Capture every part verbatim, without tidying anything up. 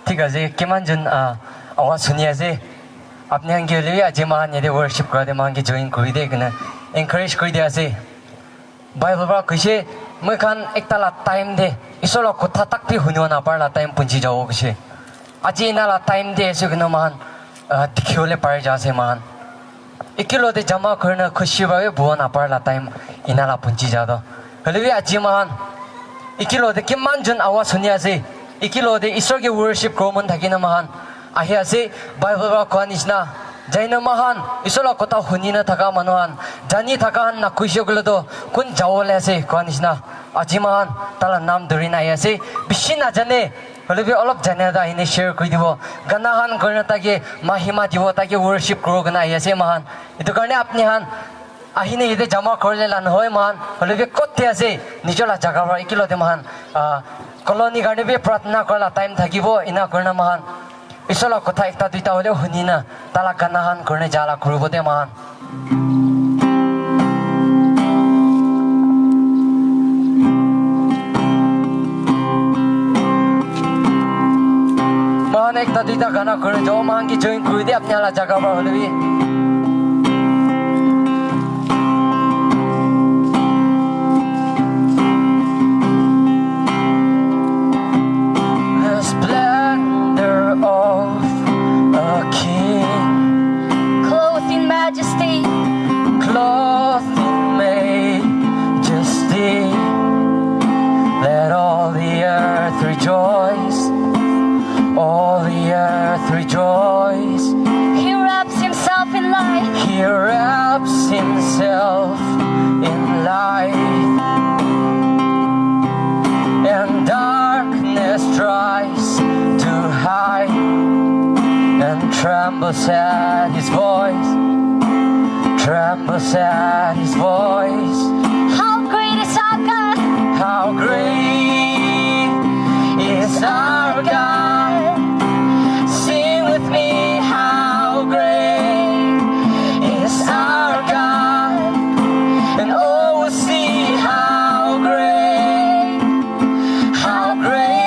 Thik ase, kiman jon, ah, awaaz huni ase? Apni khan ke hoile bi aji moikhan yate worship kura te moikhan ke join kuri de kena encourage kuri de ase. Bible para koise, "Moi khan ekta la time te Isor la kotha tak bi hunibo napar la time punchi jabo," koise. Aji ena la time te ase koina moikhan, ah, dikhi bole pari ja ase moikhan. Ekelogte jama kurina khushi para bi buha napar la time ena la punchi ja toh. Hoile bi aji moikhan ekelogte kiman jon awaaz huni ase, ekelogte Isor ke worship kuribo mon thakina moikhan ahi ase. Bible para koa nishina, jaina moikhan Isor la kotha hunina thaka manu khan, jani thaka khan na koise koile toh kun jabo le ase koa nishina. Aji moikhan taila naam dhurina ahi ase, bishi najane, hoile bi olop jane toh ahine share kuri dibo. Gana khan kurina taike mahima dibo, taike worship kuribo kurina ahi ase moikhan. Etu karne apni khan ahine yate jama kurile la nohoi moikhan, hoile bi kot te ase, nijor la jaga para ekelogte moikhan, ah, colony karne bi pratna kura la time thakibo, ena kurina moikhan Isor la kotha ekta duita hoile hunina, taila gana khan kurine ja la kuribo de moikhan. Moikhan ekta duita gana kuri jabo, moikhan ke join kuri de apni khan la jaga para hoile bi. The splendor of a king, clothed in majesty, clothed in majesty. Let all the earth rejoice, all the earth rejoice. He wraps himself in light. He wraps himself in light. And darkness tries to hide and trembles at his voice. Trembles at his voice. How great is our God! How great is our God! Sing with me, how great is our God! And oh, we'll see how great, how great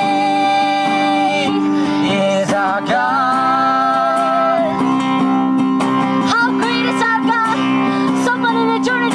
is our God. How great is our God! Somebody in the journey,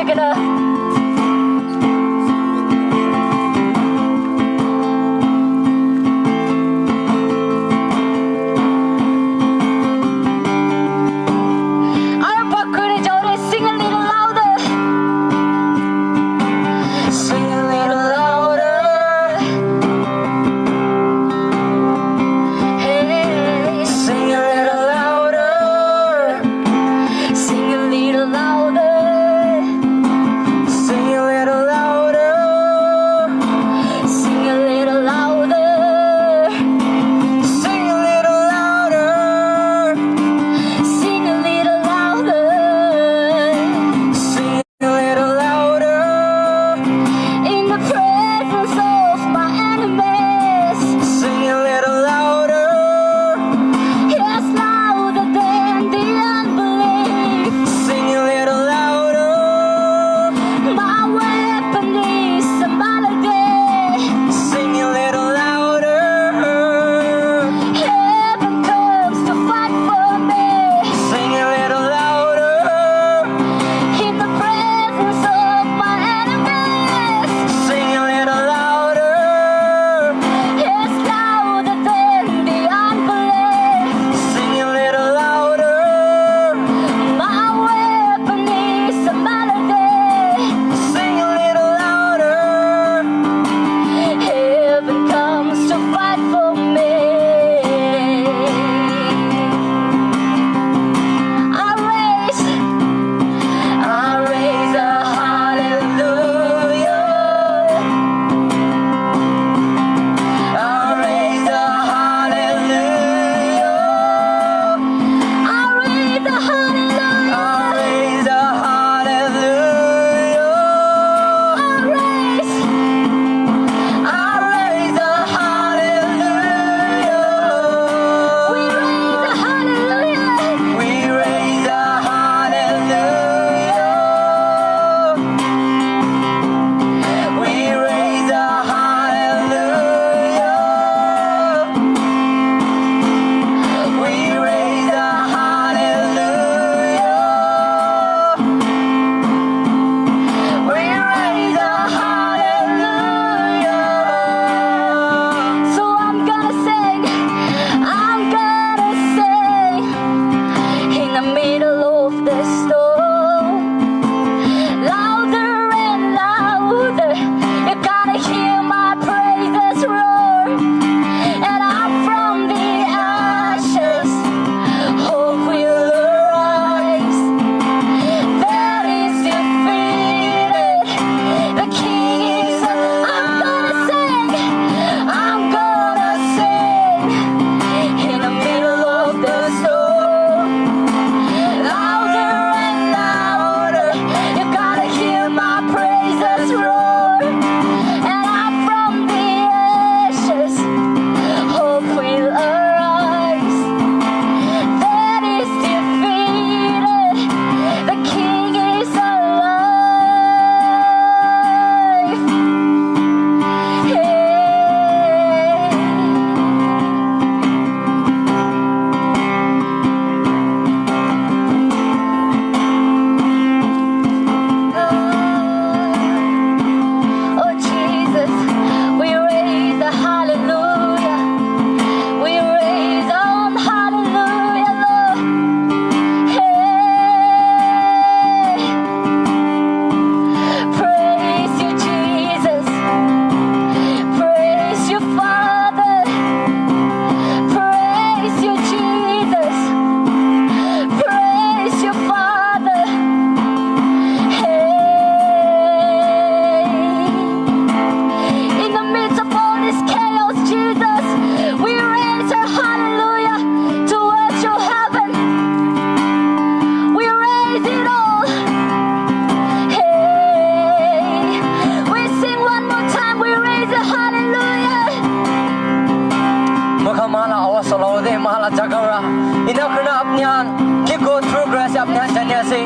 Gonna Arpa kuri jaure, sing a little louder. Sing a little louder. Hey, sing a little louder. Sing a little louder. Sing a little louder. Sing a little louder. Sing a little louder. Sing a little louder. Sing a little louder. In the presence of my enemies. Sing a little louder. Yes, louder than the unbelief. Sing a little louder. My weapon is a melody. Sing a little louder. Heaven comes to fight for me. Sing a little louder. In the presence of my enemies. Sing a little louder. It's louder than the unbelief. Sing a little louder. My weapon is a melody. Sing a little louder. Heaven comes to fight for me. I raise, I raise a hallelujah. I raise a hallelujah. I raise a hallelujah. I raise a hallelujah. I raise, I raise a hallelujah. We raise a hallelujah. We raise a hallelujah. We raise a hallelujah. We raise a hallelujah. We raise a hallelujah. So I'm gonna sing, I'm gonna sing in the middle of the storm. Louder and louder, you gotta hear my praises roar. And up from the ashes, hope will arise. That is defeated. The king is, I'm gonna sing, I'm gonna sing in the middle of the storm. Louder and louder, you gotta hear my praises roar. And up from the ashes, hope will arise. That is defeated. The king is alive. Hey. Oh, Jesus, we raise a hallelujah. We raise on hallelujah, Lord. Hey. Praise you, Jesus. Praise you, Father. Praise you, Jesus. Praise you, Father. Hey. In the midst of all this chaos, Jesus, we raise our hallelujah towards your heaven. We raise it all. Hey, we sing one more time. We raise a hallelujah. Moikhan mahala awaz olawo de, mahala jaga ra. Ina kurina apni khan ki go through kuri ase, apni khan jani ase.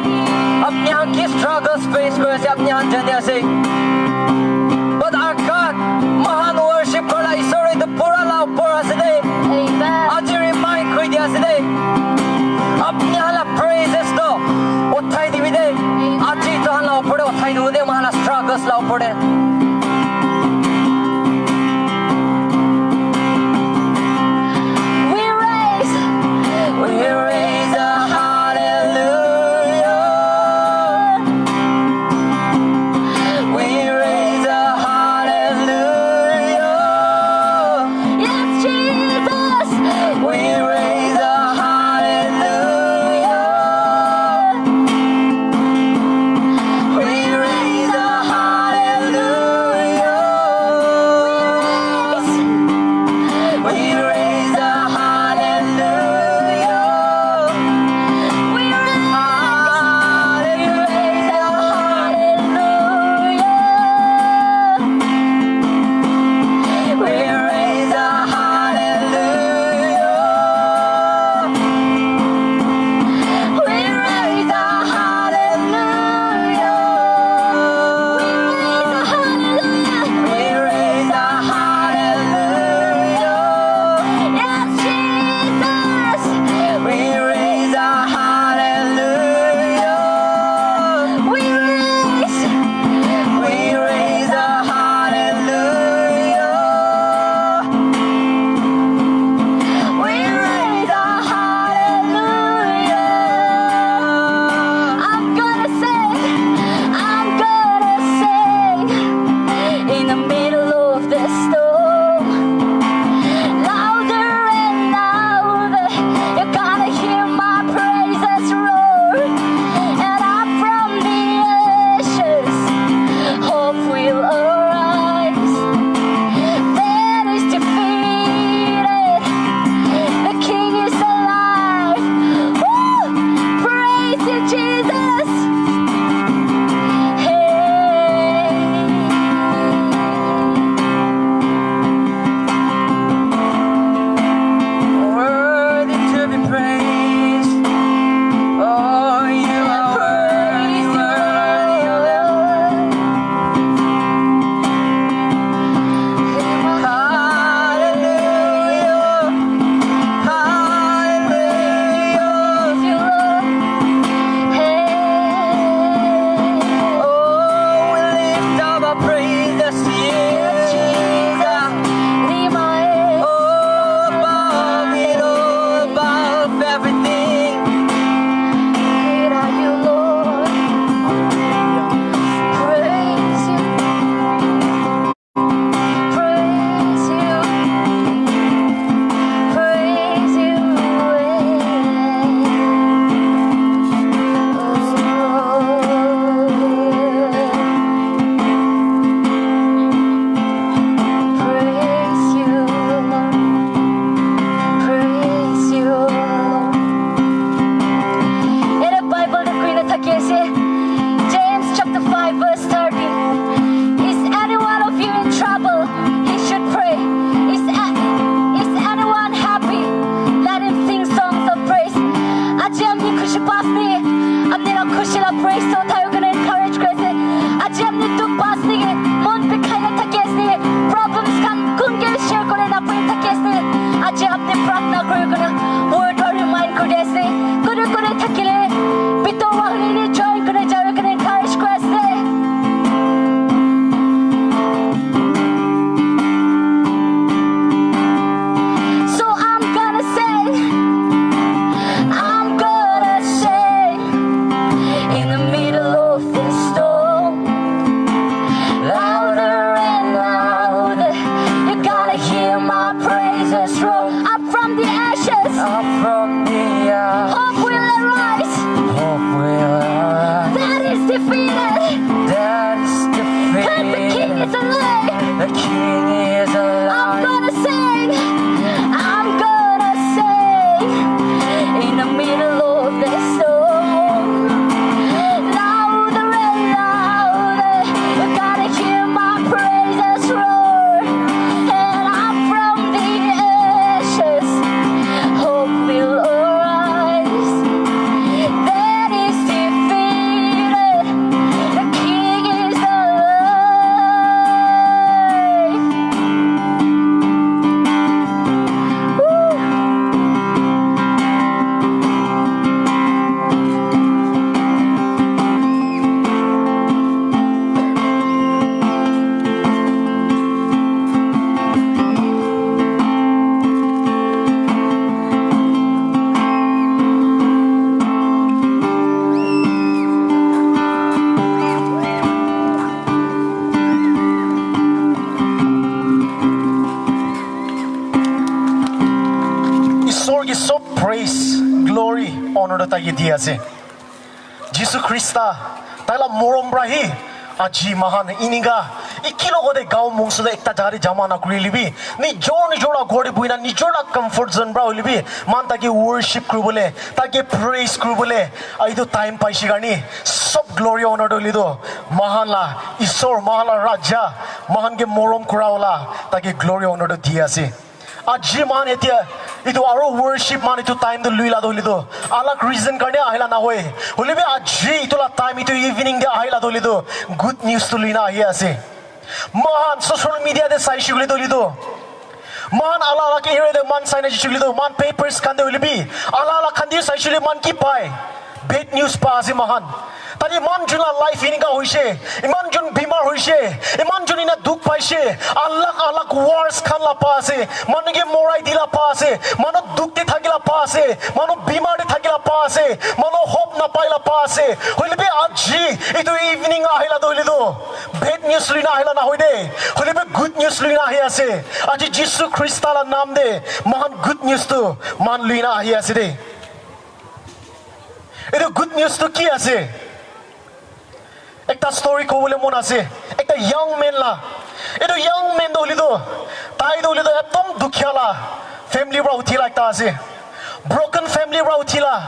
Apni khan ki struggles face kuri ase, apni khan jani ase. But our God, mahan worship kura Isor etu pura la upor ase de. Amen. Aji remind kuri dia ase de. Apni khan la praises to uthai dibi de. Amen. Aji to khan la upor de The king is alive. I'm gonna sing, I'm gonna sing in the middle of the storm. Louder and louder, you gotta hear my praises roar. And up from the ashes, hope will arise. That is defeated. The king is alive. Woo! Isor ke sob praise, glory, honor toh tai ke di ase. Jisu Krista, tai la morom pra hi, aji moikhan inika, iki logote gaon mongso te ekta jaga te jama na kuri lebi, nijor nijor la ghor te buhi na, nijor la comfort zone pra hoilebi, moikhan tai ke worship kuribole, tai ke praise kuribole, ah, etu time paishe karne, sob glory honor toh hoile toh, moikhan la Isor, moikhan la Raja, moikhan ke morom kura wala, tai ke glory honor toh di ase. Aji moikhan etia etu aro worship moikhan etu time tu lui la tu hoile tu alag reason karne ahila nahoi. Hoile bi aji etu la time etu evening te ahila tu hoile tu good news tu lui na ahi ase. Moikhan social media te saishe koile tu hoile tu moikhan alag alag area te moikhan sai na jishe koile tu moikhan papers khan te hoile bi alag alag khan te saishe koile moikhan ki pai? Bad news pa ase moikhan. Tate iman jun la life enika hoishe, iman jun bimar hoishe, iman jun ina dukh paishe, alag alag wars khan la pa ase, manu ke morai di la pa ase, manu dukh te thaki la pa ase, manu bimar te thaki la pa ase, manu hope napai la pa ase. Hoile bi aji etu evening ahila tu hoile tu bad news lui na ahila nahoi de, hoile bi good news lui na ahi ase. Aji Jisu Krista la naam te moikhan good news tu moikhan lui na ahi ase de. Etu good news tu ki ase? Ekta story kobole mon ase. Ekta young man la. Etu young man tu hoile tu, tai tu hoile tu ekdom dukhia la family pra uthi la ekta ase. Broken family pra uthi la,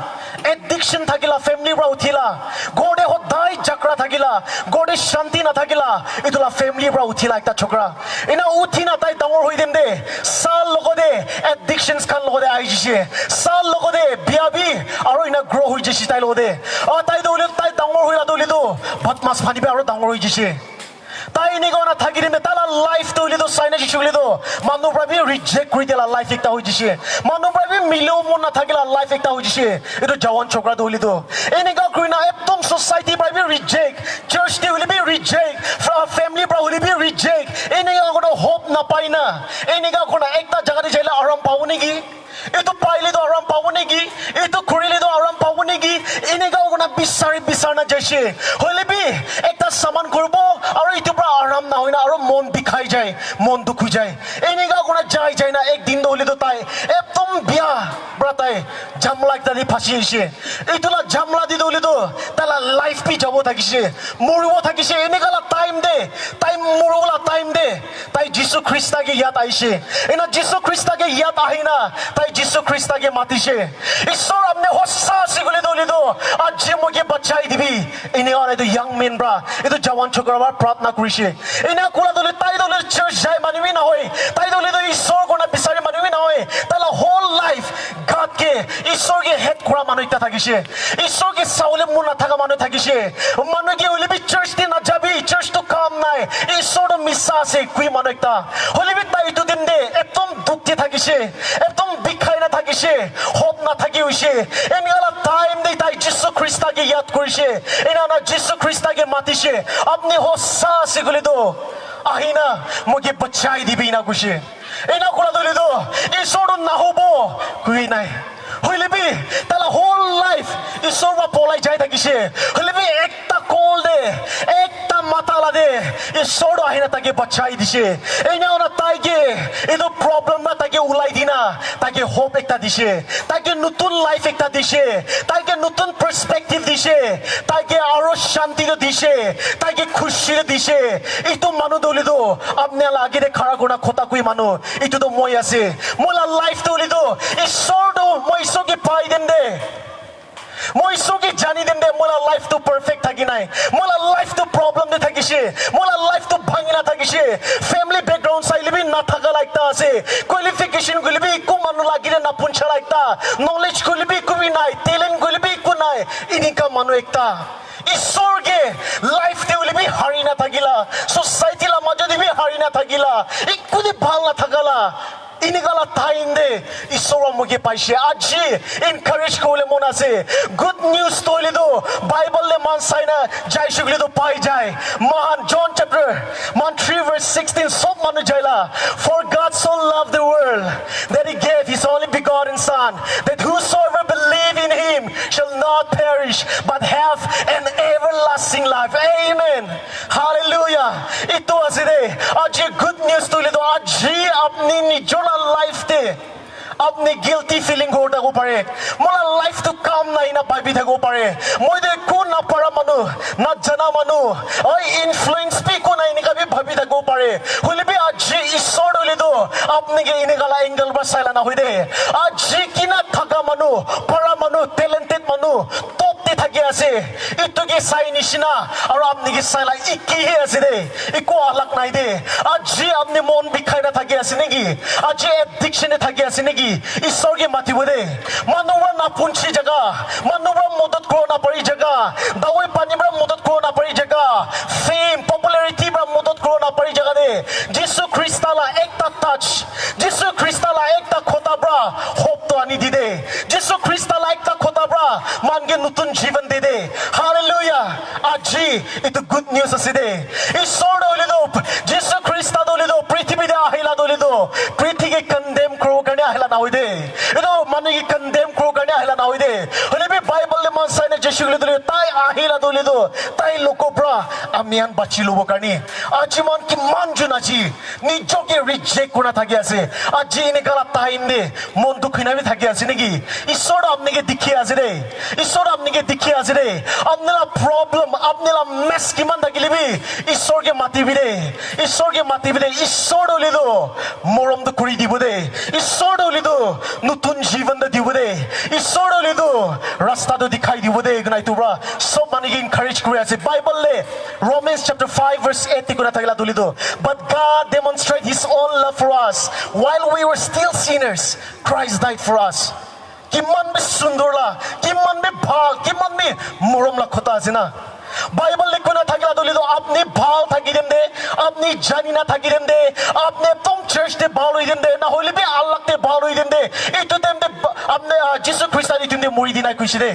addiction thaki la family pra uthi la, ghor te hodai jhagara thaki la, ghor te shanti na thaki la, etu la family pra uthi la ekta chokra. Ena uthi na tai dangor hoi dem de, sal logote addictions khan logote ahi jishe. Sal logote bia bi aro ena grow hoi jishe tai logote. Ah, tai toh hoile, tai dangor hoi la toh hoile toh badmash pani bi aro dangor hoi jishe. Tai eneka na thaki dine, tai la life toh hoile toh sai na jishe hoile toh manu pra bi reject kuri dia la life ekta hoi jishe. Manu pra bi milibo mon na thaki la life ekta hoi jishe. Etu jawan chokra toh hoile toh eneka kuri na ekdom society pra bi reject, church te hoile bi reject, fra-, family pra hoile bi reject. Eneka kurina hope napai na, eneka kurina ekta jaga te jai le aram pabo neki? Etu paile toh aram pabo neki? Etu kurile toh aram pabo neki? Eneka kurina bisari bisari na jaise. Hoile bi ekta saman kuribo, aro etu pra aram nahoi na aro mon bikhai jai, mon dukh hoi jai. Eneka kurina jai jai na ek din toh hoile toh tai ekdom bia pra tai jamla ekta te phasi aise. Etu la jamla te toh hoile toh tai la life bi jabo thakise, moribo thakise. Eneka la time te, tai moribo la time te, tai Jisu Krista ke yat aise. Ena Jisu Krista ke yat ahi na, tai Jisu Krista ke matise. "Isor, apni hosa ase koile toh hoile toh, aji moi ke bachai dibi." Ene aur etu young man pra, etu jawan chokra pra pratna kurise. Ena kura toh hoile tai toh hoile church jai manu bi nahoi. Tai toh hoile toh Isor kona bisari manu bi nahoi. Tai la whole life God ke, Isor ke hate kura manu ekta thakise. Isor ke sabole mon nathaka manu thakise. Manu ke hoile bi church te najabi, church toh kam nai. Isor toh misa ase, kui manu ekta. Hoile bi tai etu din te ekdom dukh te thakise. Ekdom bikhai na thakise. Hope nathaki hoise. Ena la time te tai Jisu Krista ke yat kurise. Ena na Jisu Krista ke matise. "Apni hosa ase koile toh ahi na moi ke bachai dibi," ena kuise. Ena kura toh hoile toh Isor toh nahobo koi nai. Hoile bi tai la whole life Isor pra polai jai thakise. Hoile bi ekta call te, ekta mata la te Isor tu ahina taike bachai dishe. Ena hona taike etu problem na taike ulai dina, taike hope ekta dishe, taike nutun life ekta dishe, taike nutun perspective dishe, taike aro shanti tu dishe, taike khushi tu dishe. Etu manu tu hoile tu apni la age te khara kurina khota kui manu, etu tu moi ase. Moi la life tu hoile tu Isor tu, moi Isor ke pai dem de. Moi Isor ke jani dem de, moi la life tu perfect thaki nai. Moi la life tu problem de thakishe. Moi la life tu bhangi na thakishe. Family background saile bi na thaka la ekta ase. Qualification koile bi eku manu lagi na na puncha la ekta. Knowledge koile bi eku bi nai. Talent koile bi eku nai. Inika manu ekta. Isor ke life te hoile bi hari na thakila. Society la majo de bi hari na thakila. Eku de bhal na thakala. Inika la time de Isor wa muke paishe. Aji encourage kole mon ase. Good news to hoile tu Bible le man sai na jai shukle tu pai jai. Mahan John chapter man three verse sixteen, sob manu jai la. For God so loved the world that he gave his only begotten Son, that whosoever believe in him shall not perish but have an everlasting life. Amen. Hallelujah. Itu ase de. Aji good news tu hoile tu aji apni nijor la life te apni guilty feeling kori thaki bo pare. Moi la life tu kam nai na bhabi thaki bo pare. Moi tu eku na para manu, na jana manu, oi influence bi eku nai enika bi bhabi thaki bo pare. Hoile bi aji Isor tu hoile tu apni ke enika la angle para sai la na hoi de. Aji kina thaka manu, para manu, talented manu, top te thaki ase. Itu ke sai nishina, aro apni ke sai la iki he ase de. Eku alag nai de. Aji apni mon bikhai na thaki ase niki? Aji addiction te thaki ase niki? Isor ke matibo de. Manu para na punchi jaga, manu para modot kora na pari jaga, dawai pani para modot kora na pari jaga, fame, popularity para modot kora na pari jaga de. Jisu Krista la ekta touch, Jisu Krista la ekta khota para hope to ani di de. Jisu Krista la ekta khota para man ke nutun jivan de de. Hallelujah. Aji itu good news ase de. Isor tu hoile tu, Jisu Krista tu hoile tu, prithibi te ahila tu hoile tu, prithi ke condemn koribo karne ahila na hoi de. Itu manu ke condemn koribo karne ahila na hoi de. Hoile bi Bible le man sai na Jisu hoile tu, tai ahila tu hoile tu, tai loko para ami khan bachi lobo karne. Aji man kiman jun aji nijoke reject kurina thaki ase. Aji enika la time de mon dukh hoina bi thaki ase niki? Isor tu apni ke dikhi ase de. Isor tu apni ke dikhi ase de. Apni la problem, apni la mess kiman thakile bi Isor ke matibi de. Isor ke matibi de. Isor tu hoile tu morom tu kuri dibo de. Isor tu hoile tu nutun jivan tu dibo de. Isor tu hoile tu rasta tu dikhai dibo de. Etu para sob manu ke encourage kuri ase. Bible le Romans chapter five verse eight te koi na thakila tu hoile tu, but God demonstrate his own love for us while we were still sinners, Christ died for us. Kiman bi sundor la, kiman bi bhal, kiman bi morom la khota ase na. Bible le koi na thakila tu hoile tu apni bhal thaki dem de, apni jani na thaki dem de, apni ekdom church te bhal hoi dem de, na hoile bi alag te bhal hoi dem de. Itu time te ba-, apni, ah, Jisu Krista itu time te mori dina koise de.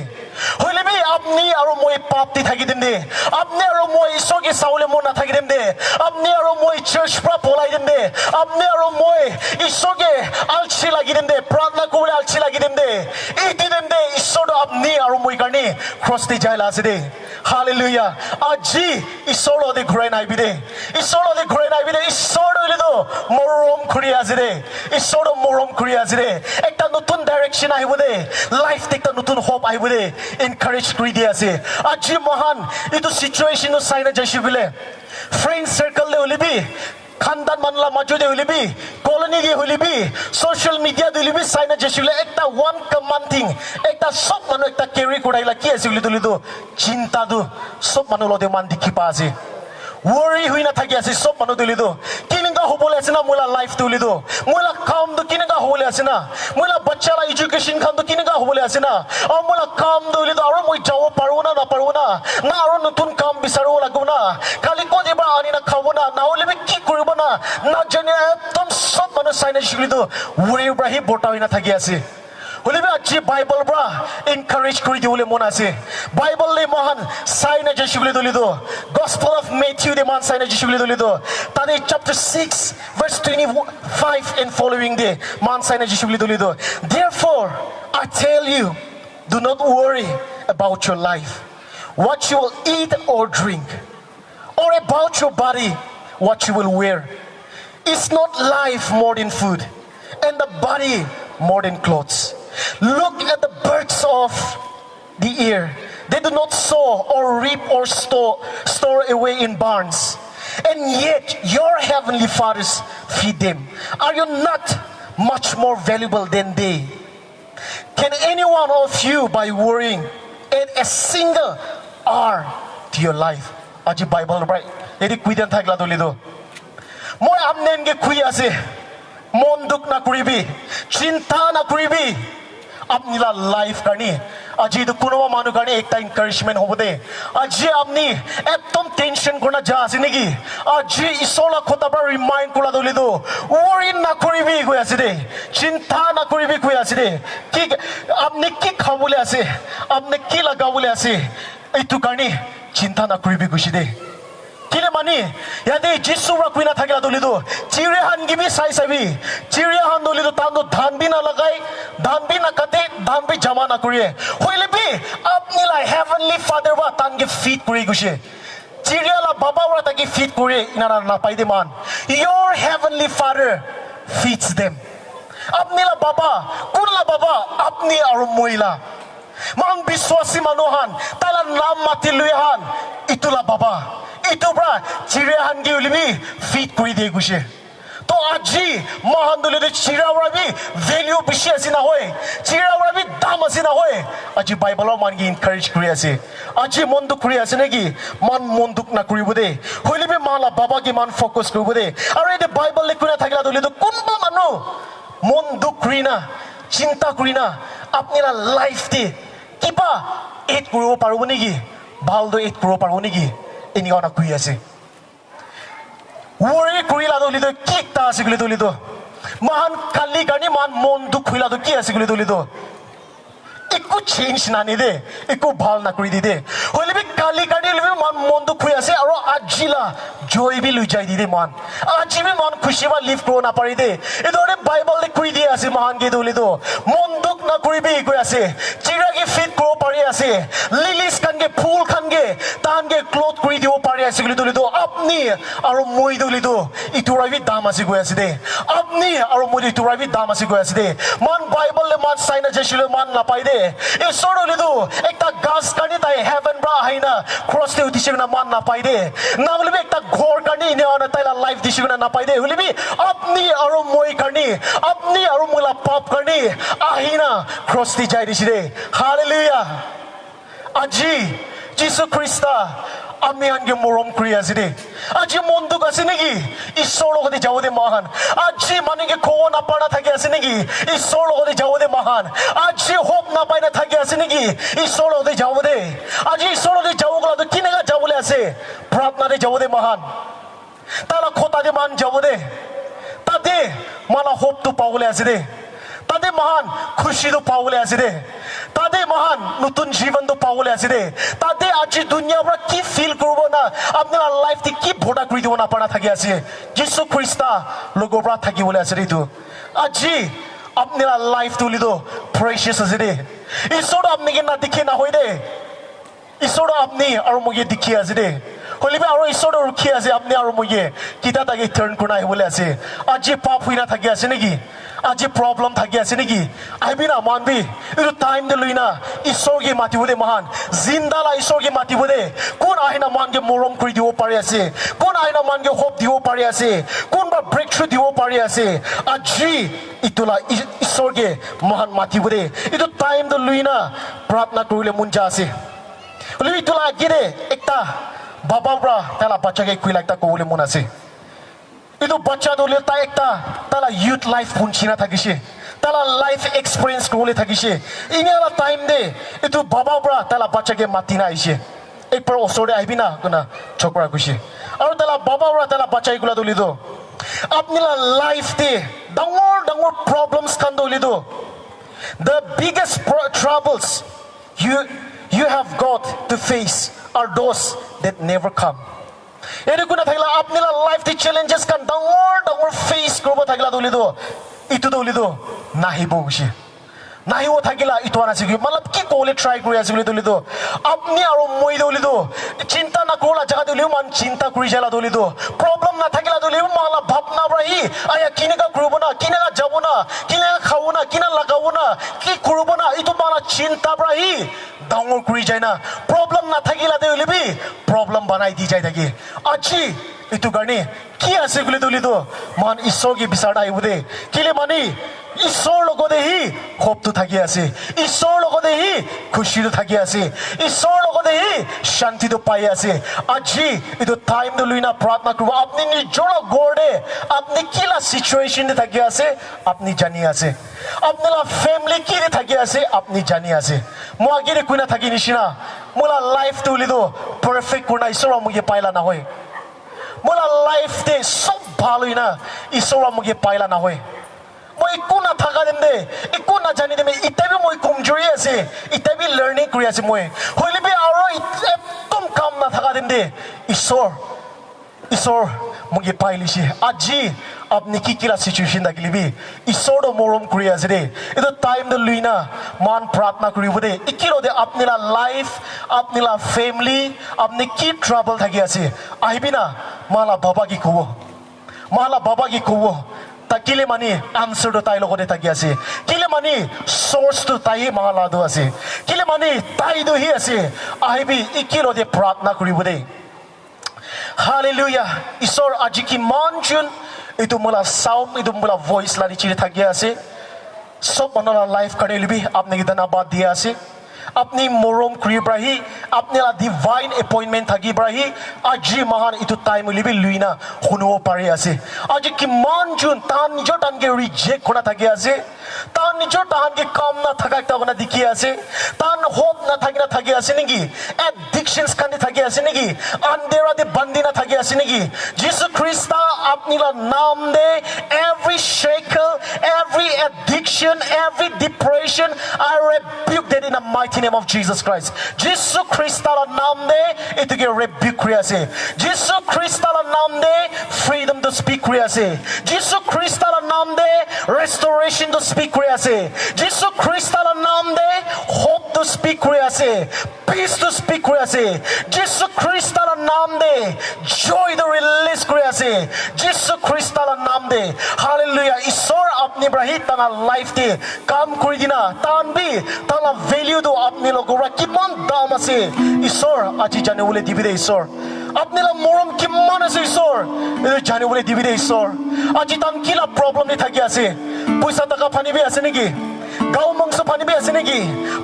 Hoile bi apni aro moi pap te thaki dem de. Apni aro moi Isor ke sawole mon na thaki dem de. Apni aro moi church pra polai dem de. Apni aro moi Isor ke alchi lagi dem de. Pratna kobole alchi lagi dem de. Iti dem de Isor tu apni aro moi karne cross te jai la ase de. Hallelujah. Aji Isor lo de ghurai nai bi de. Isor lo de ghurai nai bi de. Isor tu hoile tu morom kuri ase de. Isor tu morom kuri ase de. Ekta nutun direction ahibo de. Life te ekta nutun hope ahibo de. Encourage kuri di ase. Aji mohan itu situation tu sai na jaise koile, friend circle te hoile bi, khandan manu la majo te hoile bi, colony te hoile bi, social media te hoile bi, sai na jaise koile, ekta one common thing, ekta sob manu ekta carry kurai la ki ase koile tu hoile tu, chinta tu sob manu lo te man dikhi pa ase. Worry hoi na thaki ase sob manu tu hoile tu. Kineka hobole ase na moi la life tu hoile tu? Moi la kam tu kineka hobole ase na? Moi la bacha la education khan tu kineka hobole ase na? Aru moi la kam tu hoile tu aru moi jabo paribo na naparibo na? Na aru notun kam bisaribo lagibo na? Kali kode pra ani na khabo na? Na hoile bi ki koribo na? Na jane ekdom sob manu sai na shikli tu worry pra hi borta hoi na thaki ase. Hoile bi aji Bible pra encourage kuri dibole mon ase. Bible le mohan sai na jaise koile tu hoile tu, Gospel of Matthew te mohan sai na jaise koile tu hoile tu, tate chapter six, verse twenty-five and following te mohan sai na jaise koile tu hoile tu, therefore, I tell you, do not worry about your life, what you will eat or drink, or About your body, what you will wear. Is not life more than food, and the body more than clothes? Look at the birds of the air. They do not sow or reap or store, store away in barns, and yet your heavenly fathers feed them. Are you not much more valuable than they? Can any one of you, by worrying, add a single hour to your life? Aji Bible right. Yate kui den thakla dolido. Moi amnen ke kui ase. Mon duk na kuribi. Chinta na kuribi. Apni la life karni. Aji itu kunuba manu karni ekta encouragement hobo de. Aji apni ekdom tension kurna ja ase niki? Aji Isor la khota pra remind kura dolido. Worry na kuribi koi ase de. Chinta na kuribi koi ase de. Ki apni ki khabole ase? Apni ki lagabole ase? Itu karni chinta na kuribi kushi de. Kile mani, yate Jisu pra kuina thakila dolido. Chiriya han ki bi sai sabi. Chiriya han dolido tando dhan bi na lagai, dhan bi na kate, dhan bi jama na kuriye. Hoile bi apni la heavenly Father wa tan ke feed kuri kushi. Chiriya la baba wa taki feed kuri ina na na pai de man. Your heavenly Father feeds them. Apni la baba, kun la baba, apni aru moi la. Mohan biswasi manu han, tai la nam mati lui han, itu la baba. Itu pra chiriya han ki uli bi feed kuri de kushi. To aji mohan dole de chiriya wa bi value bishi ase na hoi. Chiriya wa bi dam ase na hoi. Aji Bible mohan ki encourage kuri ase. Aji mon duk kuri ase niki? Mohan mon duk na kuribo de. Hoile bi mohan la baba ki mohan focus kuribo de. Aru yate Bible le kuna thakila dole to kunba manu mon duk kurina, chinta kurina, apni la life te kiba add kuribo paribo niki? Bhal to add kuribo paribo niki? Enika na kui ase. Worry kurila to lito ki ekta ase kule to lito. Mohan kali karni mohan mon duk huila to ki ase kule to lito. Eku change nani de, eku bhal na kuri di de. Hoile bi kali karni hoile bi mohan mon duk hui ase, aro aji la joy bi lui jai di de mohan. Aji bi mohan khushi ba live kuribo na pari de. Etu hoile Bible de koi di ase mohan ke tu hoile tu. Mon duk na kuribi koi ase. Chira ke feed kuribo pari ase. Lilies khan ke, phul khan ke, tahan ke clothe kuri dibo pari ase koi le tu hoile tu. Apni aro moi tu hoile tu. Etu ra bi dam ase koi ase de. Apni aro moi tu etu ra bi dam ase koi ase de. Mohan Bible de mohan sai na jaise le mohan na pai de. Isor tu hoile tu ekta ghas karni tai heaven pra ahina cross te uthise koina mohan napai de. Na hoile bi ekta ghor karni enia hoina tai la life dise koina napai de. Hoile bi apni aro moi karni, apni aro moi la pap karni ahina cross te jai dise de. Hallelujah. Aji Jisu Krista ami khan ke morom kuri ase de. Aji mon duk ase niki? Isor logote jabo de mohan. Aji manu ke khobo napana thaki ase niki? Isor logote jabo de mohan. Aji hope napai na thaki ase niki? Isor logote jabo de. Aji Isor logote jabo kola tu kineka jabo le ase? Pratna de jabo de mohan. Tala khota de mohan jabo de. Tate mala hope tu pabole ase de. Tate mohan khushi tu pabole ase de. Tate mohan nutun jivan tu pabole ase de. Tate aji dunia pra ki feel kuribo na, apni la life te ki bhorta kuri dibo na para thaki ase. Jisu Krista logo pra thaki bole ase de tu. Aji apni la life tu hoile tu precious ase de. Isor tu apni ke na dikhe na hoi de. Isor tu apni aro moi ke dikhi ase de. Hoile bi aro Isor tu rukhi ase apni aro moi ke. Kita take turn kurina ahibole ase. Aji pap huina thaki ase niki? Aji problem thaki ase niki? Ahibi na mohan bi. Etu time de lui na Isor ke matibo de mohan. Zinda la Isor ke matibo de. Kun ahina mohan ke morom kuri dibo pari ase? Kun ahina mohan ke hope dibo pari ase? Kun ba breakthrough dibo pari ase? Aji etu la I-, Isor ke mohan matibo de. Etu time de lui na pratna kuribole mon ja ase. Hoile bi etu la age de ekta baba pra tai la bacha ke koi la ekta kobole mon ase. Etu bacha tu hoile tai ekta tai la youth life punchi na thakishe. Tai la life experience kuribole thakishe. Enia la time de etu baba pra tai la bacha ke mati na aishe. Ek bar osor de ahibi na koina chokra kuishe. Aro tai la baba pra tai la bacha ke kola tu hoile tu, apni la life de dangor dangor problems khan tu hoile tu, the biggest pro-, troubles you, you have got to face are those that never come. Yate kuna thakila apni la life te challenges khan dangor dangor face kuribo thakila tu hoile tu, etu tu hoile tu nahibo kuishe. Nahibo thakila itu ana ase ki, matlab ki kole try kuri ase koile tu, apni aro moi tu, chinta na kura la jaga tu, man chinta kuri jala tu, problem na thakila tu, mala bhabna pra hi, aya kineka kuribo na, kineka jabo na, kineka khabo na, kina lagabo na, ki kuribo na, itu mala chinta pra hi dangor kuri jai na, problem na thakila tu bi problem banai di jai thaki. Aji itu karne ki ase koile tu, mohan Isor ke bisarna ahibo de. Kile mani, Isor logote hi hope tu thaki ase. Isor logote hi khushi tu thaki ase. Isor logote hi shanti tu pai ase. Aji itu time tu luina pratna kuribo. Apni nijor ghor te, apni kila situation te thaki ase, apni jani ase. Apni la family ki te thaki ase, apni jani ase. Moi age te kuina thaki nishina, moi la life tu hoile tu perfect kurna Isor wa moi ke paila nahoi. Moi la life te sob bhal hoina Isor wa moi ke paila nahoi. Moi eku na thaka time te, eku na jani time te, ita bi moi komjori ase, ita bi learning kuri ase moi. Hoile bi aro ekdom kam na thaka time te, Isor, Isor, moi ke pai lishe. Aji apni ki kila situation thakile bi, Isor to morom kuri ase de. Itu time to luina man pratna kuribo de. Ikilo de apni la life, apni la family, apni ki trouble thaki ase, ahibi na, mala baba ki kobo. Mala baba ki kobo. Ta kile mani answer to tai logote thaki ase. Kile mani source to tai mala do ase. Kile mani tai do hi ase. Ahibi ikilo de pratna kuribo de. Hallelujah. Isor aji kiman jun itu mula sound, itu mula voice la niche thaki ase. Sob manu la life karne libi apni ki dhanbad dia ase. Apni morom kuri pra hi, apni la divine appointment thaki pra hi, aji mohan itu time libi luina huno pari ase. Aji kiman jun tan nijor tan ke reject kona thaki ase. Tahan nijor tahan ke kam na thaka ekta hoina dikhi ase. Tahan hope na thaki na thaki ase niki? Addictions khan te thaki ase niki? Andhera te bandi na thaki ase niki? Jisu Krista apni la naam te every shackle, every addiction, every depression, I rebuke that in the mighty name of Jesus Christ. Jisu Krista la naam te itu ke rebuke kuri ase. Jisu Krista la naam te freedom to speak kuri ase. Jisu Krista la naam te restoration to speak kuri ase. Jisu Krista la naam te hope to speak kuri ase. Peace to speak kuri ase. Jisu Krista la naam te joy to release kuri ase. Jisu Krista la naam te. Hallelujah. Isor apni pra hi tana life te kam kuri dina, tahan bi, tahan la value tu apni logo pra kiman dam ase, Isor, aji jani bole dibi de, Isor. Apni la morom kiman ase, Isor, etu jani bole dibi de, Isor. Aji tahan ki la problem te thaki ase, poisa taka pani bi ase niki? Gao mangso pani bi ase niki?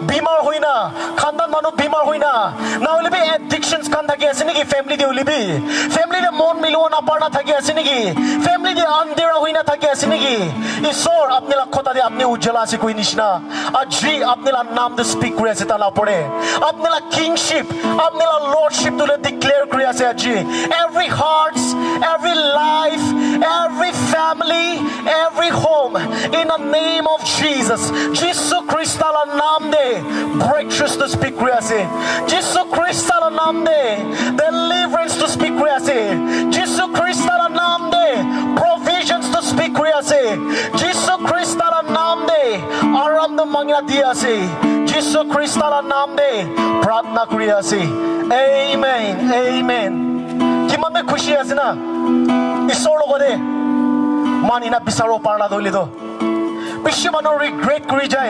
Bimar hoina, khandan manu bimar hoina, na hole bi addictions khan thaki ase niki? Family te hole bi, family te mon milibo na parna thaki ase niki? Family te andhera hoina thaki ase niki? Isor, apni la khota te apni ujala ase koi nishina. Aji apni la naam te speak kuri ase tahan la upor te. Apni la kingship, apni la lordship tu le declare kuri ase aji. Every hearts, every life, every family, every home, in the name of Jesus. Jisu Krista la naam te breakthroughs to speak kuri ase. Jisu Krista la naam te deliverance to speak kuri ase. Jisu Krista la naam te provisions to speak kuri ase. Jisu Krista la naam te aram to mangina di ase. Jisu Krista la naam te pratna kuri ase. Amen. Amen. Kiman bi khushi ase na? Isor logote man ina bisaro parla doile to. Bishi manu regret kuri jai.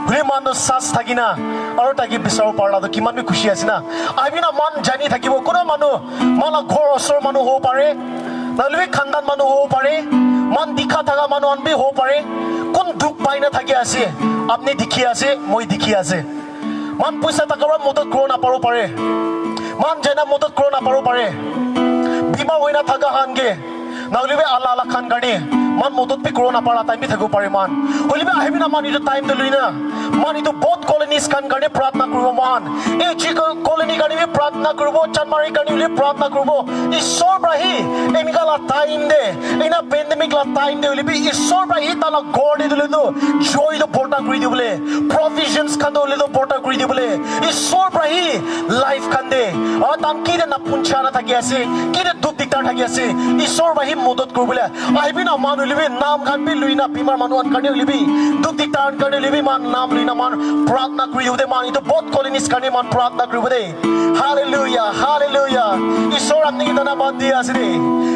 Hule man to sas thaki na, aro taki bisaro parla to kiman bi khushi ase na? Ahibi na, man jani thakibo. Kuno manu, man la ghor osor manu hobo pare, nahole bi khandan manu hobo pare, man dikha thaka manu khan bi hobo pare. Kun dukh pai na thaki ase, apni dikhi ase, moi dikhi ase. Man poisa taka para modot kuribo na paribo pare. Man jaina modot kuribo na paribo pare. Bimar hoina thaka khan ke, nahole bi alak alak khan karne man modot bi kuribo na para time bi thakibo pare man. Hoile bi ahibi na man etu time te lui na, man etu both colonies khan karne pratna kuribo man. Ei chi ko-, colony karne bi pratna kuribo, Chanmari karne bi pratna kuribo. Isor pra hi enika la time te, ena pandemic la time te hoile bi Isor pra hi tahan la ghor te hoile tu joy tu borta kuri dibole, provisions khan tu hoile tu borta kuri dibole Isor pra hi life khan te, aru tahan ki te na puncha na thaki ase, ki te dukh diktar thaki ase. Isor para hi modot kuribole ahibi na, manu hoilebi nam khan bi luina, bimar manu khan karne hoilebi, dukh dikta khan karne hoilebi, man nam luina man pratna kuri dibo de, man itu bahut colonies karne man pratna kuribo de. Hallelujah, hallelujah. Isor apni ki dhanyabad di ase de.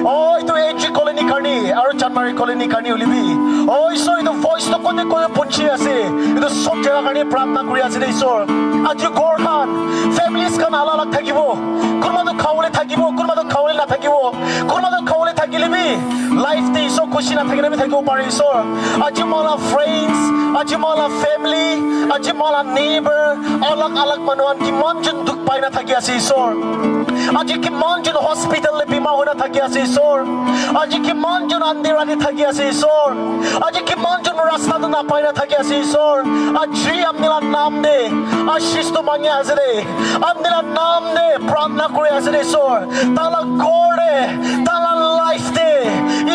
Oh, itu A G colony karne aru Chanmari colony karne hoilebi, oh Isor, itu voice to kote kote punchi ase, itu sob jaga karne pratna kuri ase de Isor. Aji ghor khan, families khan alag alag thakibo. Kunba to khawole thakibo, kunba to khawole na thakibo, kunba to khawole thakile bi, life te Isor khushi na thakile bi thakibo pare Isor. Aji mala friends, aji mala family, aji mala neighbor, alag alag manu khan kiman jon dukh pai na thaki ase Isor. Aji kiman jon hospital le bimar hoi na thaki ase Isor. Aji kiman jon andhera te thaki ase Isor. Aji kiman jon rasta to na pai na thaki ase Isor. Aji apni la nam de ashish to mangi ase de. Apni la nam de pratna kuri ase de Isor. Tala ghor de, tala life de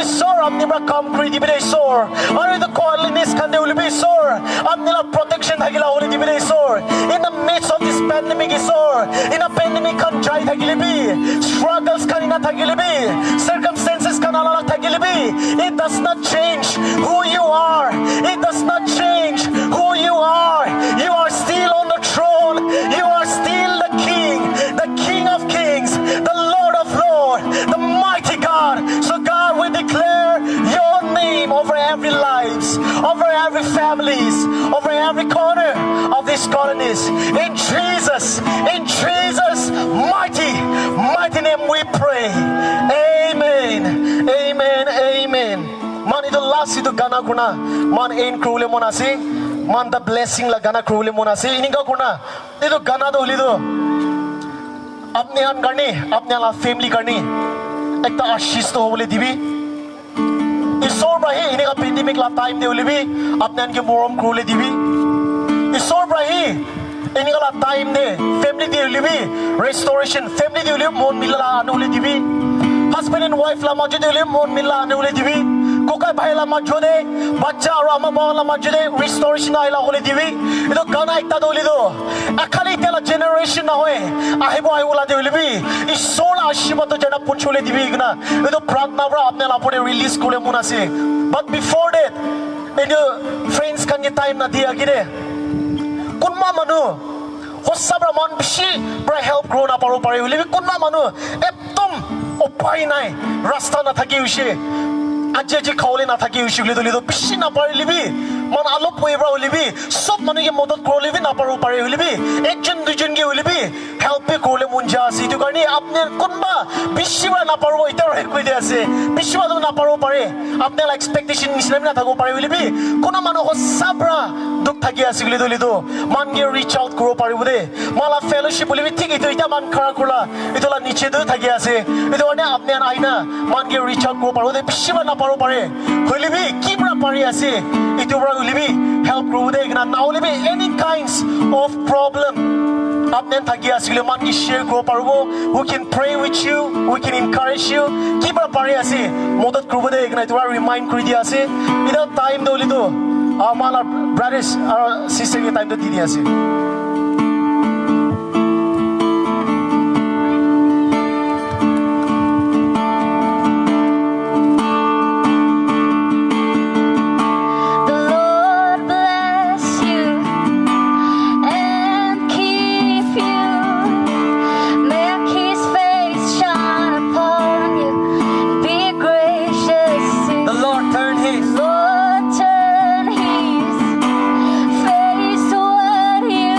Isor apni para kam kuri dibi de Isor. Aru itu colonies khan te hoilebi Isor, apni la protection thakila hole dibi de Isor. In the midst of this pandemic Isor, ina pandemic khan jai thakile bi, struggles khan ina thakile bi, circumstances khan alag alag thakile bi, it does not change who you are. It does not change who you are. You are still on the throne. You are still the king, the king of kings, the lord of lords, the mighty God. So God, we declare your name over every lives, over every families, over every corner of these colonies. In Jesus, in Jesus' mighty, mighty name we pray. Amen. Amen. Amen. Man itu last itu gana kuna, man end kuribole mon ase, man the blessing la gana kuribole mon ase. Inika kuna, itu gana to hoile to apni khan karne, apni la family karne ekta ashish to hobole dibi. Isor para hi enika pandemic la time te hoilebi apni khan ke morom kuribole dibi. Isor para hi enika la time te family te hoilebi restoration, family te hoilebi mon mila la anibole dibi. Husband and wife la majot te hoilebi mon mila la anibole dibi. Kokai bhai la majot te, bacha aru ama baba la majot te restoration ahila hole dibi. Itu gana ekta to hoile to, a khali etia la generation na hoi, ahibo ahibo la te hoilebi Isor la ashirwad to jana punchibole dibi kena itu pratna para apni la opor te release kuribole mon ase. But before that, itu friends khan ke time na dia kide, kunba manu hosa para man bishi para help kuribo na paribo pare hoilebi, kunba manu ekdom upai nai, rasta na thaki hoise, aji aji khawole na thaki hoise koile to, hoile to bishi na parile bi, man alop hoi para hoilebi, sob manu ke modot kuribole bi na paribo pare hoilebi, ekjon duijon ke hoilebi help bi kuribole mon jai ase. Itu karne apni kunba bishi para na paribo, etia para koi di ase, bishi para to na paribo pare, apni la expectation nisina bi na thakibo pare hoilebi, kunba manu hosa para dukh thaki ase koile to, hoile to man ke reach out kuribo paribo de. Moi la fellowship hoile bi thik itu, etia man khara kurila, itu la niche tu thaki ase. Itu karne apni khan ahina man ke reach out kuribo paribo de, bishi para na paribo pare. Hoile bi ki para pari ase, itu para hoile bi help kuribo de kena. Na hoile bi any kinds of problem apni khan thaki ase koile man ke share kuribo paribo. We can pray with you, we can encourage you. Ki para pari ase, modot kuribo de kena itu para remind kuri dia ase. Itu time tu hoile tu, ah, moi la brothers aru sister ke time tu di dia ase. The Lord bless you and keep you. Make his face shine upon you. Be gracious to you. The Lord turn his Lord turn his face toward you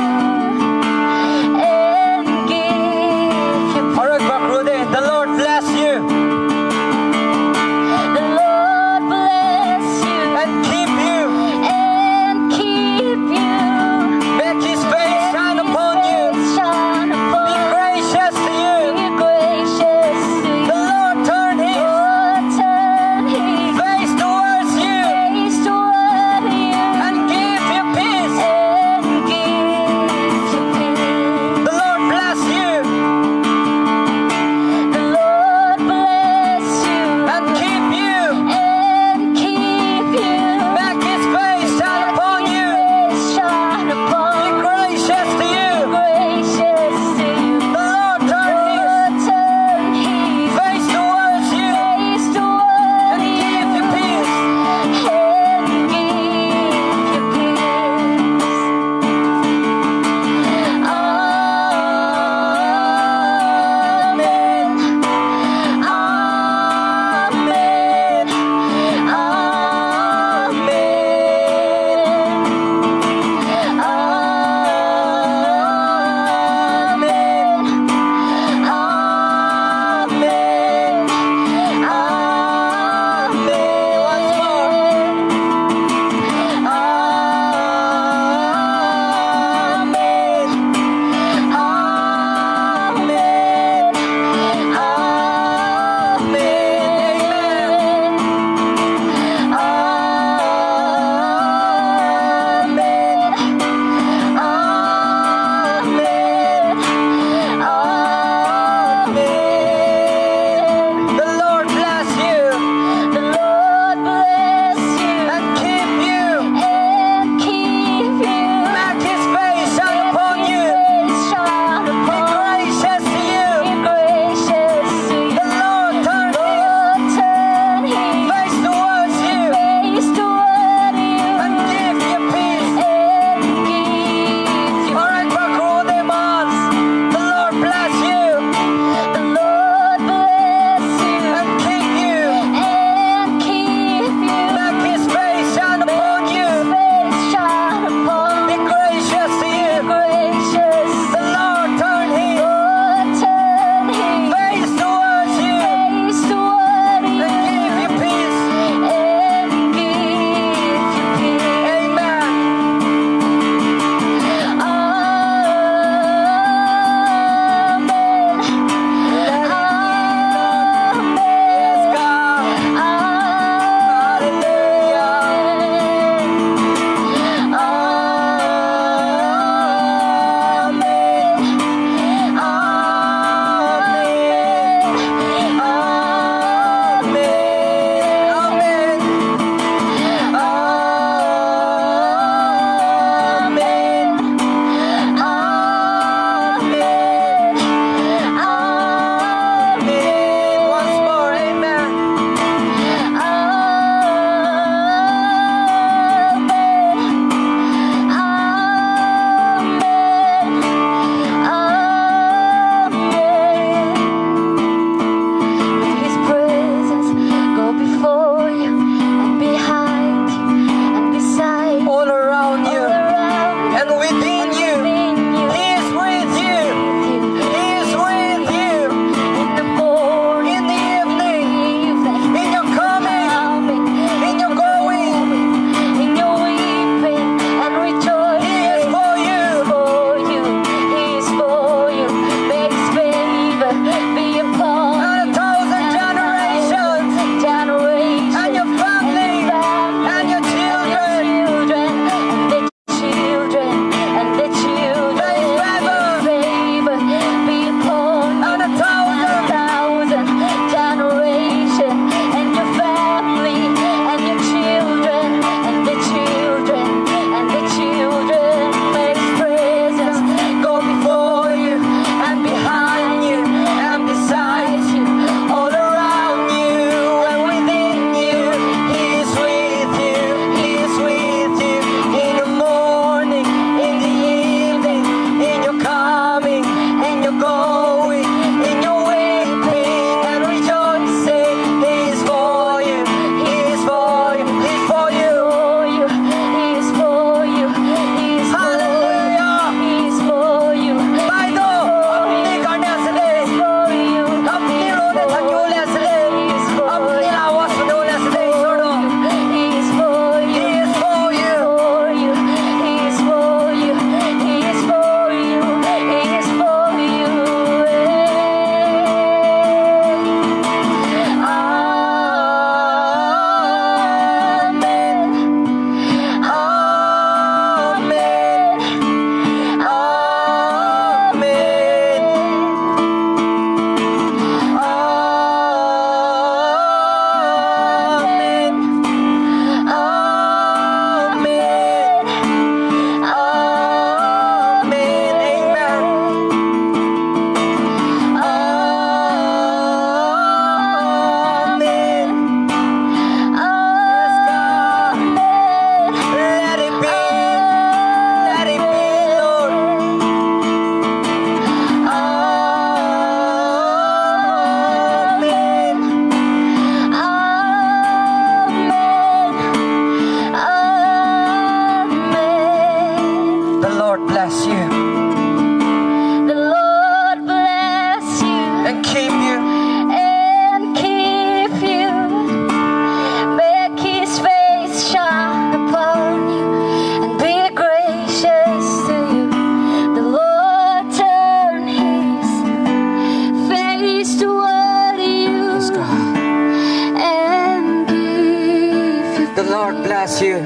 Lord bless you.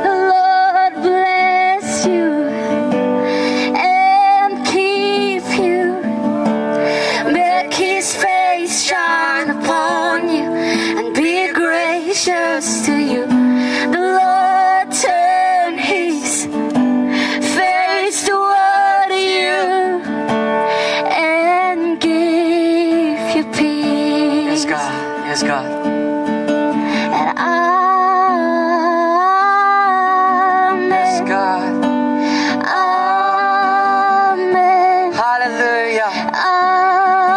The Lord bless you and keep you. Make his face shine upon you and be gracious to you. The Lord turn his face toward you and give you peace. Yes, God. Yes, God. And amen. Yes, God. Amen. Hallelujah.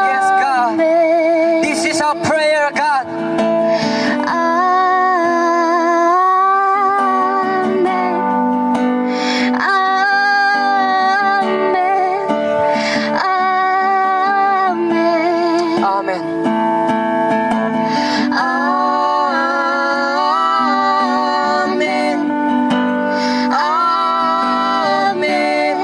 Yes, God. Amen. This is our prayer, God. Amen. Amen. Amen. Amen. Amen. Amen. Amen.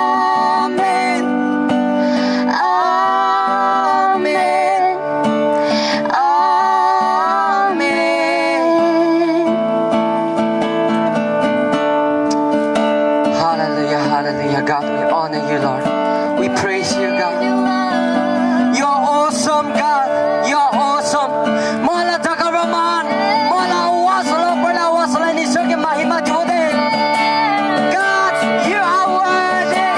Amen. Amen. Amen. Hallelujah, hallelujah. God, we honor you, Lord. We praise you, God. You are awesome, God. You are awesome. Mola Jagabaman. Mola Wasala, Mola Wasala, Nisha ke mahima dibo de. God, you are worthy,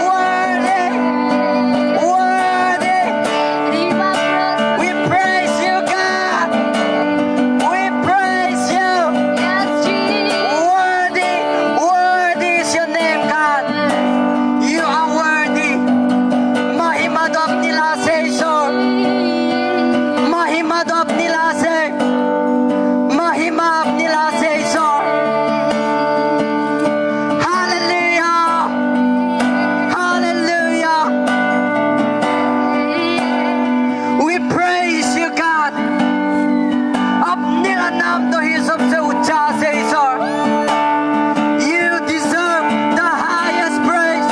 worthy, worthy. We praise you, God. We praise you. Worthy, worthy is your name, God. You are worthy. Mahima do apni la ase, Isor. Mahima do apni la ase. Mahima apni la ase, Isor. Hallelujah. Hallelujah. We praise you, God. Apni la naam to hi sabse uncha ase, Isor. You deserve the highest praise.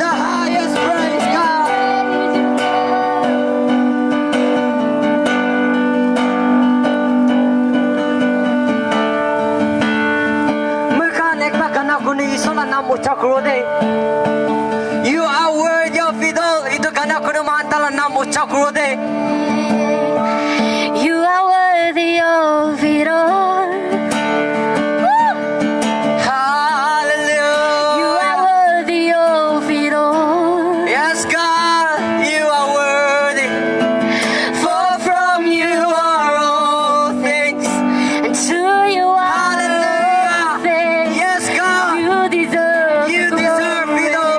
The highest praise, God. Moi khan ekta gana kuni Isor la naam ucha kuro de. You are worthy of it all. Etu gana kuni moikhan taila naam ucha kuro de. You are worthy of it all. Hallelujah. You are worthy of it all. Yes, God, you are worthy. For from you are all things, and to you are all things. Yes, God. You deserve, you deserve it all.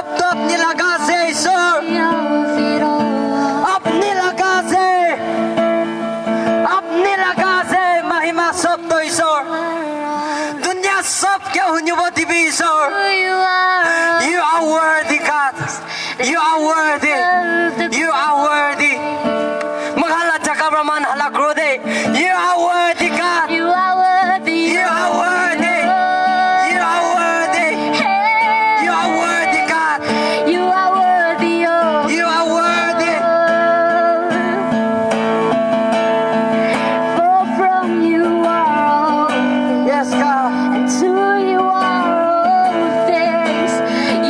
Sob to apni laga ase, Isor. Apni laga ase. Apni laga ase, mahima sob to, Isor. Dunia sob ke hunibo dibi, Isor. You are worthy, God. You are worthy. You are worthy. Moikhan la jaga pra moikhan hala kuro de. You are worthy, God. You are worthy. You are worthy. You are worthy. You are worthy, God. You are worthy, oh. You are worthy. For from you are all things. Yes, God. And to you are all things.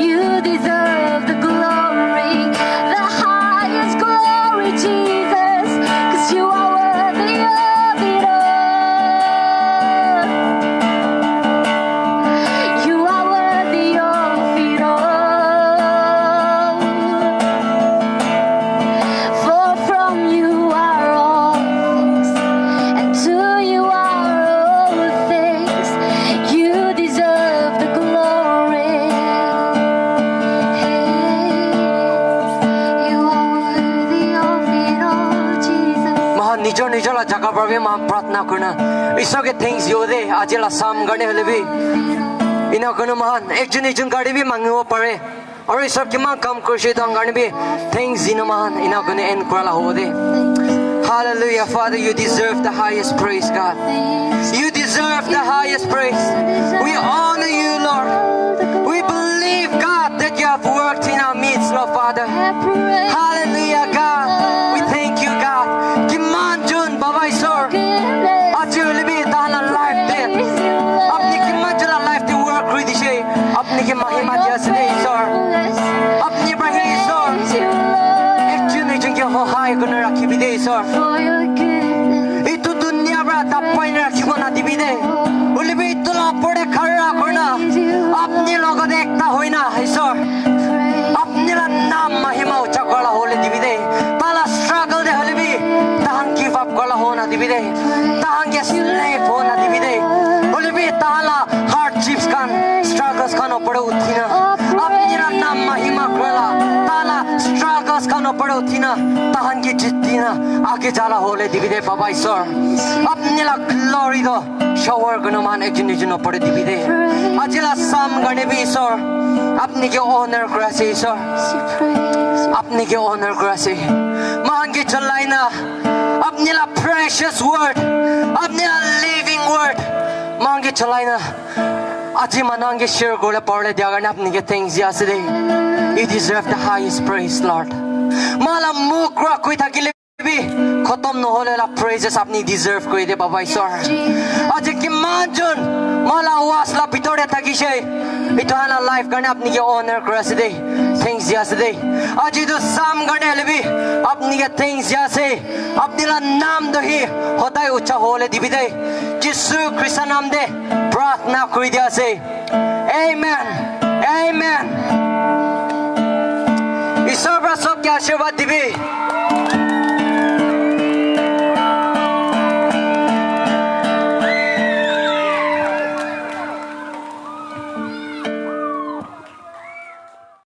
You deserve the glory, the highest glory, Jesus, 'cause you are worthy of it all. You are worthy of it all. For from you are all things, and to you are all things. You deserve the glory. You are worthy of it all, Jesus. Moikhan nijor nijor la jaga pra bi moikhan pratna kurina Isor ke thanks dibo de, aji la Psalm karne hoile bi. Ena kurina moikhan ekjon ekjon karne bi mangibo pare. Aru Isor kiman kam kurishe etu khan karne bi thanks dina moikhan ena kurina end kura la hobo de. Hallelujah, Father, you deserve the highest praise, God. You deserve the highest praise. We honor you, Lord. We believe, God, that you have worked in our midst, Lord Father. Hallelujah, God. We thank you, God. Kiman jon, Baba Isor. Aji hoile bi tahan la life de. Apni kiman jon la life de work kuri dishe. Apni ke mahima di ase de, Isor. Apni pra hi, Isor. Ekjon ekjon ke hohai kurina rakhibi de, Isor. Etu dunia pra dabai na rakhibo nadibi de. Hoile bi etu la upor de khara kurina apni logot ekta hoina, Isor. Apni la naam mahima ucha kura la hole dibi de. Tahan la struggle de hoile bi tahan give up kura la ho nadibi de. Tahan ke slave ho nadibi de. Hoile bi tahan la hardships khan, struggles khan upor de uthina apni la naam mahima kura la, tahan la struggles khan upor de uthina tahan ke jitina age ja la hole dibi de, Baba Isor. Apni la glory to shower kurina moikhan ekjon ekjon upor de dibi de. Aji la Psalm karne bi, Isor, apni ke honor kuri ase, Isor. Apni ke honor kuri ase. Moikhan ke cholai na, apni la precious word, apni la living word, moikhan ke cholai na aji manu khan ke share kuribole paribole dia karne apni ke thanks di ase de. You deserve the highest praise, Lord. Moikhan la mukh ra koi thakile bi khotom nohole la praises apni deserve kuri de, Baba Isor. Aji kiman jon moikhan la awaz la bitor de thakishe, etu khan la life karne apni ke honor kuri ase de, thanks di ase de. Aji etu Psalm karne hoile bi apni ke thanks di ase. Apni la naam to hi hodai ucha hole dibi de. Jisu Krista naam de pratna kuri di ase. Amen. Amen. Isor pra sob ke ashirwad dibi.